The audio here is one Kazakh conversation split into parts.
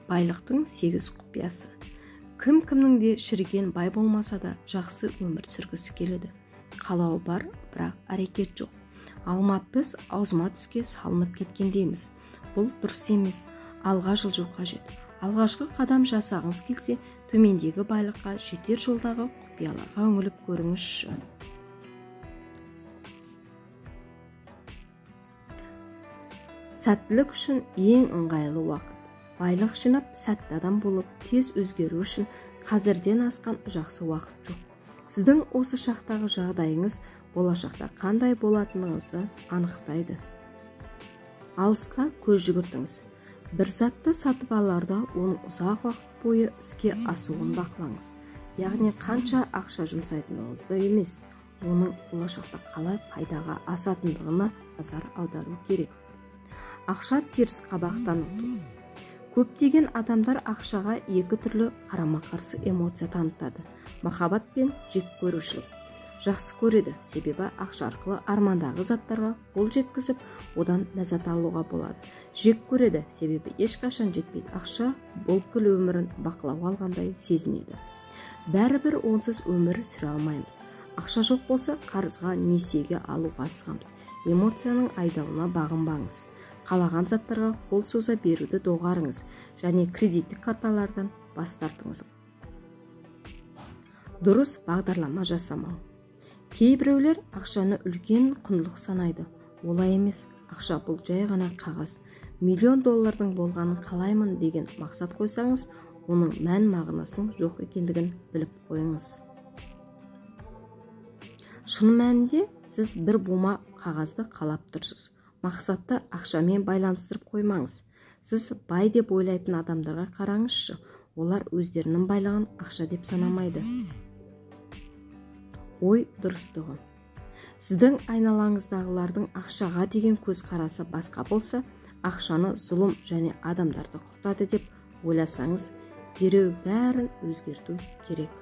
Байлықтың 8 құпиясы. Кім-кімнің де шіріген бай болмаса да жақсы өмір сүргісі келеді. Қалауы бар, бірақ әрекет жоқ. Алма піс, аузыма түске салынып кеткендейміз. Бұл дұрыс емес. Алға жылжу қажет. Алғашқы қадам жасағыңыз келсе, төмендегі байлыққа жетер жолдағы құпияларға үңіліп көріңізші. Сәттілік үшін ең ыңғайлы уақыт. Байлық жинап, сәтті адам болып, тез өзгеру үшін қазірден асқан жақсы уақыт жоқ. Сіздің осы шақтағы жағдайыңыз болашақта қандай болатыныңызды анықтайды. Алысқа көз жүгіртіңіз. Бір затты сатып аларда оның ұзақ уақыт бойы іске асуын бақылаңыз. Яғни қанша ақша жұмсайтыныңызды емес, оның болашақта қалай пайдаға асатындығына назар аудару керек. Ақша теріс қабақ таныту. Көптеген адамдар ақшаға екі түрлі қарама-қарсы эмоция танытады. Махаббат пен жек көрушілік. Жақсы көреді, себебі ақша арқылы армандағы заттарға қол жеткізіп, одан ләззат алуға болады. Жек көреді, себебі ешқашан жетпейді. Ақша бүкіл өмірін бақылауға алғандай сезінеді. Бәрібір онсыз өмір сүре алмаймыз. Ақша жоқ болса, қарызға, несиеге алуға асығамыз. Эмоцияның айдауына бағынбаңыз. Қалаған заттарға қол соза беруді доғарыңыз және кредиттік карталардан бас тартыңыз. Дұрыс бағдарлама жасамау. Кейбіреулер ақшаны үлкен құндылық санайды. Олай емес, ақша бұл жай ғана қағаз. Миллион доллардың болғанын қалаймын деген мақсат қойсаңыз, оның мән мағынасының жоқ екендігін біліп қойыңыз. Шын мәнінде сіз бір бума қағазды қалап тұрсыз. Мақсатты ақшамен байланыстырып қоймаңыз. Сіз бай деп ойлайтын адамдарға қараңызшы, олар өздерінің байлығын ақша деп санамайды. Ой дұрыстығы. Сіздің айналаңыздағылардың ақшаға деген көзқарасы басқа болса, ақшаны зұлым және адамдарды құртады деп ойласаңыз, дереу бәрін өзгерту керек.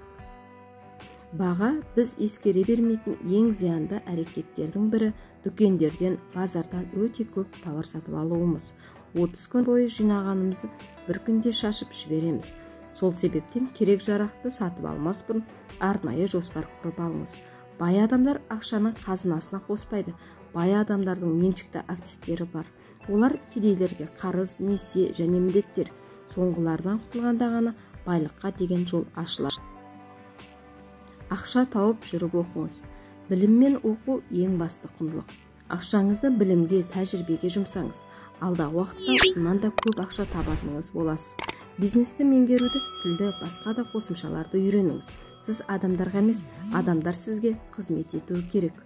Баға біз ескере бермейтін ең зиянды әрекеттердің бірі дүкендерден, базардан өте көп тауар сатып алуымыз. 30 күн бойы жинағанымызды бір күнде шашып жібереміз. Сол себептен керек жарақты сатып алмас бұрын арнайы жоспар құрып алыңыз. Бай адамдар ақшаны қазынасына қоспайды. Бай адамдардың меншікті активтері бар. Олар кедейлерге қарыз, несие және міндеттер. Соңғылардан құтылғанда ғана байлыққа деген жол ашылады. Ақша тауып жүріп оқыңыз. Біліммен оқу ең басты құндылық. Ақшаңызды білімге, тәжірибеге жұмсаңыз. Алдағы уақытта онан да көп ақша табатыныңыз боласыз. Бизнесті меңгеруді, тілді, басқа да қосымшаларды үйреніңіз. Сіз адамдарға емес, адамдар сізге қызмет етуі керек.